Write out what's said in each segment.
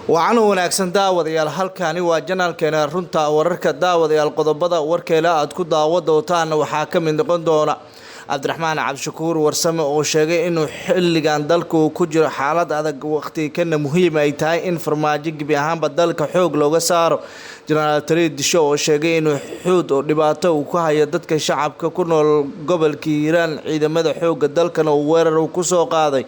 Wacan wanaagsan daawadayaal, halkani waa janaalkeena Runta Wararka. Daawadayaal, qodobada warkeela aad ku daawa doontaan waxaa ka mid noqon doona Cabdiraxmaan Cabdishakuur Warsame oo sheegay inuu xilligan dalku ku jiro xaalad adag, waqti kana muhiim ay tahay in Farmaajo gebi ahaanba dalka xoog looga saaro. Jenaraal Tariid Disho oo sheegay inuu Xuud oo dhibaato uu ku hayo dadka shacabka ku nool gobolka Hiiraan, ciidamada xoogga dalkana uu weerar ku soo qaaday.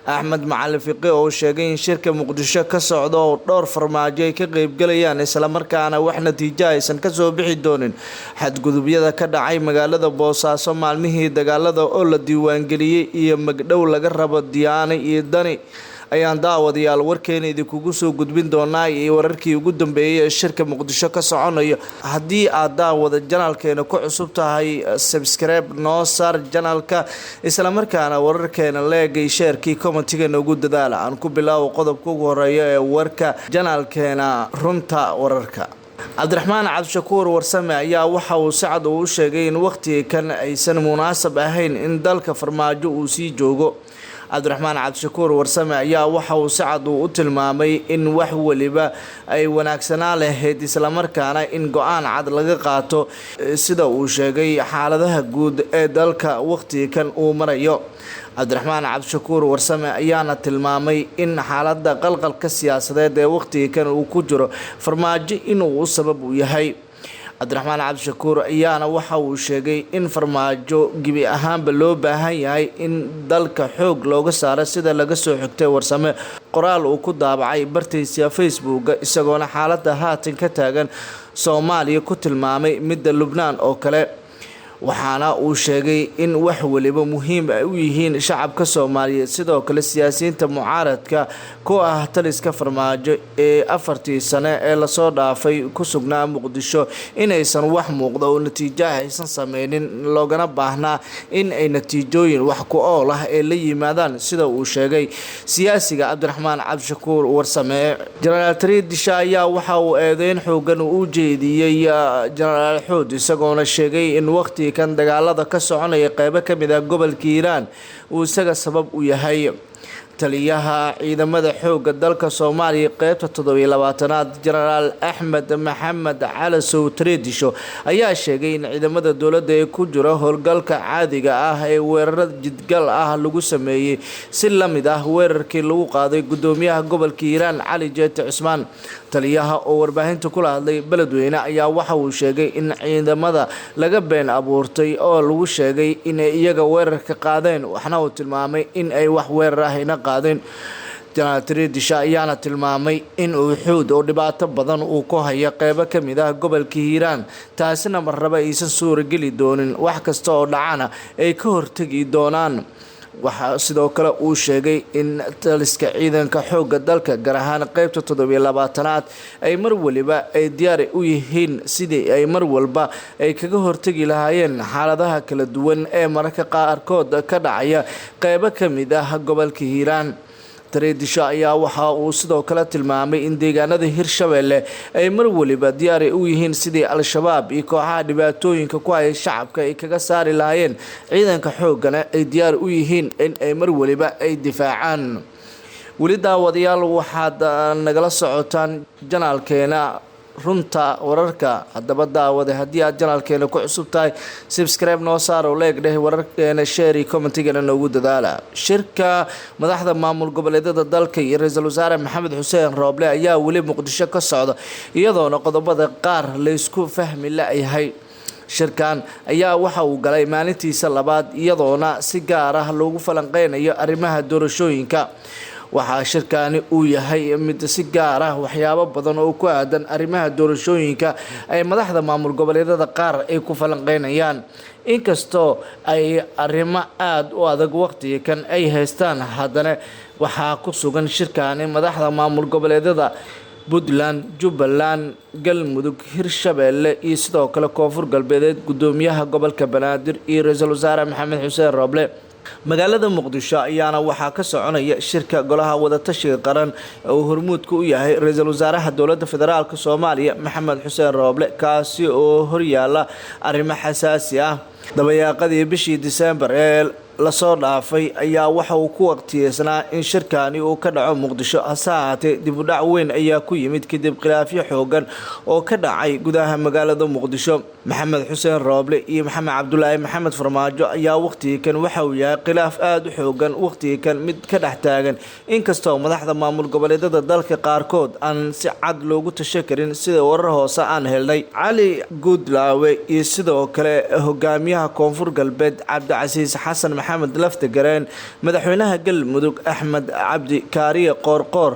Axmed Macalin Fiqi oo sheegay in shirka Muqdisho ka socda oo dhowr Farmaajo ay ka qeybgalayaan, islamarkaana wax natiijo aysan kasoo bixi doonin. Xadgudubyada ka dhacay magaalada Boosaaso maalmihii dagaalada oo la diiwaangeliyey iyo magdhow laga rabo Diyaane iyo Dani ayaan daawadayaal warkeena idinkugu soo gudbin doonaa, iyo wararkii ugu dambeeyay ee shirka Muqdisho ka soconayo. Haddii aad daawada janalkeena ku cusub tahay, subscribe noo saar janalka, islamarkaana wararkeena leegay, sheerkii, commentiga noogu dadaala. Aan ku bilaabo qodobka ugu horeeya ee warka janalkeena Runta Wararka. Cabdiraxmaan Cabdishakuur Warsame ayaa waxa uu si cad uu sheegay in waqtiga kan aysan munaasab ahayn in dalka Farmaajo uu sii joogo. Cabdiraxmaan Cabdishakuur Warsame ayaa waxa uu si cad uu u tilmaamay in wax waliba ay wanaagsanaa lahayd, islamarkaana in go-aan cad laga qaato, sida uu sheegay, xaaladaha guud ee dalka waqtiga kan uu marayo. Cabdiraxmaan Cabdishakuur Warsame ayaana tilmaamay in xaalada qalqalka siyaasadeed ee waqtiga kan uu ku jiro Farmaajo inuu sabab u yahay. Cabdiraxmaan Cabdishakuur ayaana waxa uu sheegay in Farmaajo gebi ahaanba loo baahan yahay in dalka xoog looga saaro, sida laga soo xigtay Warsame qoraal uu ku daabacay bartiisa Facebooka, isagoona xaalada haatan ka taagan Soomaaliya ku tilmaamay midda Lubnaan oo kale. Waxaana uu sheegay in wax waliba muhiim ay u yihiin shacabka Soomaaliyeed, sidoo kale siyaasiyiinta mucaaradka ku ah taliska Farmaajo ee 4tii sane ee lasoo dhaafay ku sugnaa Muqdisho inaysan wax muuqda oo natiijaha aysan sameynin, loogana baahnaa in ay natiijooyin wax ku ool ah ee la yimaadaan, sida uu sheegay siyaasiga Cabdiraxmaan Cabdishakuur Warsame. Jenaraal Tariid Disha ayaa waxa uu eedeyn xoogan u jeediyey Jenaraal Xuud, isagoona sheegay in waqti kan dagaalada ka soconaya qeybo ka mid ah gobolka Hiiraan uu isaga sabab u yahay. Taliyaha ciidamada xoogga dalka Soomaaliya qeybta 27aad, Jenaraal Axmed Maxamed Calasow Tareedisho, ayaa sheegay in ciidamada dowladda ee ku jira howlgalka caadiga ah ee weeraro jidgal ah lagu sameeyey, si la mid ah weerarkii lagu qaaday gudoomiyaha gobolka Hiiraan Cali Jeete Cusmaan. Taliyaha oo warbaahinta kula hadlay Beledweyne ayaa waxa uu sheegay in ciidamada laga been abuurtay oo lagu sheegay inay iyaga weerarka qaadeen, waxna uu tilmaamay in ay wax weerar ah ina qaadeen. Jenaraal Tariidisha ayaana tilmaamay in uu Xuud oo dhibaato badan uu ku hayo qeybo ka mid ah gobolka Hiiraan, taasina marnaba aysan suurageli doonin, wax kasta oo dhacana ay ka hortegi doonaan. Waxaa sidoo kale uu sheegay in taliska ciidanka xoogga dalka, gaar ahaan qeybta 27aad, ay mar waliba ay diyaar u yihiin sidii ay mar walba ay kaga hortegi lahaayeen xaaladaha kala duwan ee mararka qaarkood ka dhacaya qeybo ka mid ah gobolka Hiiraan. Tareedisho ayaa waxa uu sidoo kale tilmaamay in deegaanada Hirshabelle ay mar waliba diyaari u yihiin sidii Al-Shabaab iyo kooxaha dhibaatooyinka ku haya shacabka ay kaga saari lahaayeen, ciidanka xooggana ay diyaar u yihiin in ay mar waliba ay difaacaan. Weli daawadayaal, waxaad nagala socotaan janaalkeena Runta Wararka. Haddaba daawade, haddii aad janaalkeena ku cusub tahay, subscribe noo saar oo leeg dheh, wararkeena share, commentigana noogu dadaala. Shirka madaxda maamul goboleedyada dalka iyo ra-iisul wasaare Maxamed Xuseen Rooble ayaa weli Muqdisho ka socda, iyadoona qodobada qaar laysku fahmi la-yahay. Shirkan ayaa waxa uu galay maalintiisa labaad, iyadoona si gaar ah loogu falanqeynayo arrimaha doorashooyinka. Waxaa shirkaani uu yahay mid si gaar ah waxyaabo badan oo ku aadan arrimaha doorashooyinka ay madaxda maamul goboleedyada qaar ay ku falanqeynayaan. Inkastoo ay arrimo aada u adag waqtiga kan ay haystaan, haddana waxaa ku sugan shirkaani madaxda maamul goboleedyada Puntland, Jubbaland, Galmudug, Hirshabeelle iyo sidoo kale Koonfur Galbeedeed, gudoomiyaha gobolka Banaadir iyo ra-iisul wasaare Maxamed Xuseen Rooble. Magaalada Muqdisho ayaana waxaa ka soconaya shirka Golaha Wadatashiga Qaran oo hormuudka u yahay ra-iisul wasaaraha dowladda federaalk Soomaaliya Maxamed Xuseen Rooble, kaasi oo horyaala arrimo xasaasi ah. Dabayaaqadii bishii Disembar ee Lasoo dhaafay ayaa waxa uu ku waqtiyeysnaa in shirkani uu ka dhaco Muqdisho, hase ahaatee dib u dhac weyn ayaa ku yimid kadib khilaafyo xoogan oo ka dhacay gudaha magaalada Muqdisho. Maxamed Xuseen Rooble iyo Maxamed Cabdulaahi Maxamed Farmaajo ayaa waqtigii kan waxa uu yahay khilaaf aada u xoogan waqtigii kan mid ka dhex taagan, inkastoo madaxda maamul goboleedyada dalka qaarkood aan si cad loogu tashan karin sida warar hoose aan helnay. Cali Guudlaawe iyo sidoo kale hogaamiyaha Koonfur Galbeed Cabdicasiis Xasan Maxamed Laftagareen, madaxweynaha Galmudug Axmed Cabdi Kaariye Qoorqoor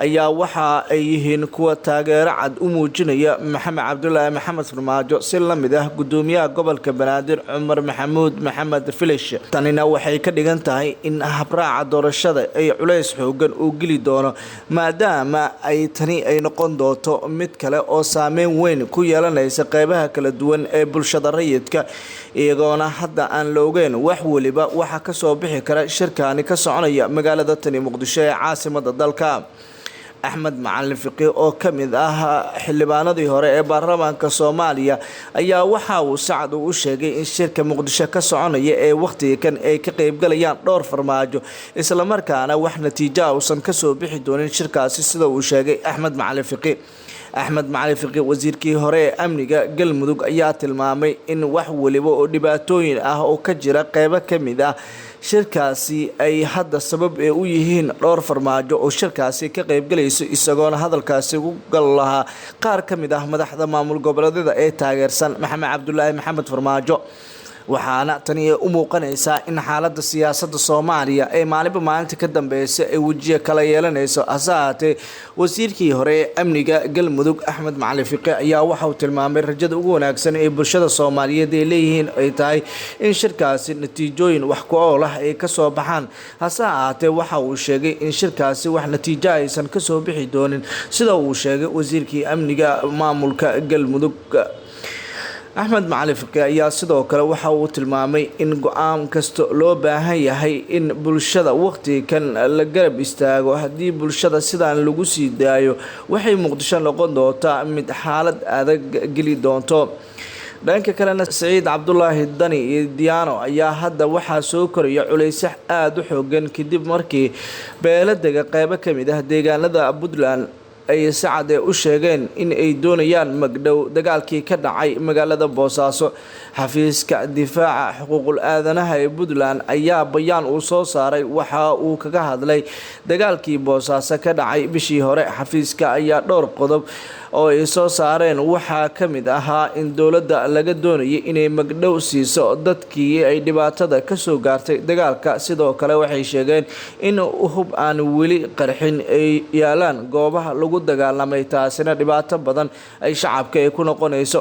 ayaa waxa ay yihiin kuwa taageero cad u muujinaya Maxamed Cabdulaahi Maxamed Farmaajo, si la mid ah gudoomiyaha gobolka Banaadir Cumar Maxamuud Maxamed Filish. Tanina waxay ka dhigan tahay in habraaca doorashada ay culays xoogan uu geli doono, maadaama ay tani ay noqon doonto mid kale oo saameyn weyn ku yeelanaysa qeybaha kala duwan ee bulshada rayidka, iyagoona hadda aan la ogeyn wax weliba waxa kasoo bixi kara shirkani ka soconaya magaalada tani Muqdisho ee caasimada dalka. Axmed Macalin Fiqi oo ka mid ah xildhibaanadii hore ee baarlamaanka Soomaaliya ayaa waxa uu sacad u sheegay in shirka Muqdisho ka soconaya ee waqtiga kan ay ka qaybgalayaan dhowr Farmaajo, islamarkaana wax natiijo ah uusan kasoo bixi doonin shirkaasi, sida uu sheegay Axmed Macalin Fiqi. Axmed Macalin Fiqi, wasiirkii hore ee amniga Galmudug, ayaa tilmaamay in wax weliba oo dhibaatooyin ah oo ka jira qeybo ka mid ah shirkaasi ay hadda sabab ee u yihiin dhowr Farmaajo oo shirkaasi ka qaybgalayso, isagoona hadalkaasi ugu gal lahaa qaar ka mid ah madaxda maamul goboleedyada ee taageersan Maxamed Cabdulaahi Maxamed Farmaajo. Waxaana tani ay u muuqanaysaa in xaaladda siyaasadda Soomaaliya ee maalinba maalinta ka dambeysa ay wejiyo kala yeelanayso. Hase ahaatee wasiirkii hore ee amniga Galmudug Axmed Macalin Fiqi ayaa waxa uu tilmaamay rajada ugu wanaagsan ee bulshada Soomaaliyeed ay leeyihiin ay tahay in shirkaasi natiijooyin wax ku ool ah ay kasoo baxaan. Hase ahaatee waxa uu sheegay in shirkaasi wax natiijo aysan kasoo bixi doonin, sida uu sheegay wasiirkii amniga maamulka Galmudug. Axmed Macalin Fiqi ayaa sidoo kale waxa uu tilmaamay in go-aan kasta loo baahan yahay in bulshada waqtiga kan la garab istaago. Haddii bulshada sidaan lagu sii daayo, waxay Muqdisho noqon doontaa mid xaalad adag geli doonto. Dhanka kalena, Saciid Cabdulaahi Dani iyo Diyaano ayaa hadda waxaa soo koraya culaysyo aada u xoogan kadib markii beeladega qeybo ka mid ah deegaanada Puntland ay si cad u sheegeen in ay doonayaan magdhow dagaalkii ka dhacay magaalada Boosaaso. Xafiiska difaaca xuquuqul aadanaha ee Puntland ayaa bayaan uu soo saaray waxa uu kaga hadlay dagaalkii Boosaaso ka dhacay bishii hore. Xafiiska ayaa dhowr qodob oo ay soo saareen waxaa ka mid ahaa in dowladda laga doonayay inay magdhow siiso dadkii ay dhibaatada kasoo gaartay dagaalka. Sidoo kale waxay sheegeen in hub aan weli qarxin ay yaalaan goobaha lagu dagaalamay, taasina dhibaato badan ay shacabka ay ku noqonayso.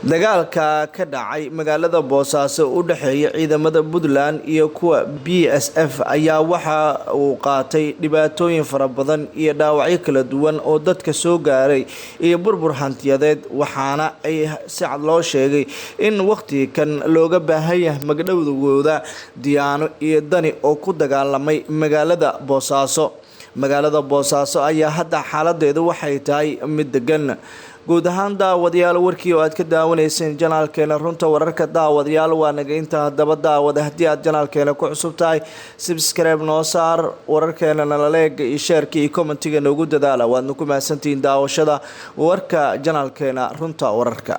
Dagaalka ka dhacay magaalada Boosaaso u dhexeeya ciidamada Puntland iyo kuwa BSF ayaa waxa uu qaatay dhibaatooyin fara badan iyo dhaawacyo kala duwan oo dadka soo gaaray iyo burbur hantiyadeed, waxaana ay si cad loo sheegay in waqtiga kan looga baahan yahay magdhowdooda Diyaano iyo Dani oo ku dagaalamay magaalada Boosaaso. Magaalada Boosaaso ayaa hadda xaaladeedu waxay tahay mid degan. Guud ahaan daawadayaal, warkii oo aad ka daawanayseen janaalkeena Runta Wararka, daawadayaal, waa naga inta. Haddaba daawada, haddii aad janaalkeena ku cusub tahay, subscribe noo saar, wararkeena nalaleega iyo share-ka iyo comment-iga noogu dadaala. Waadna ku mahadsantihiin daawashada warka janaalkeena Runta Wararka.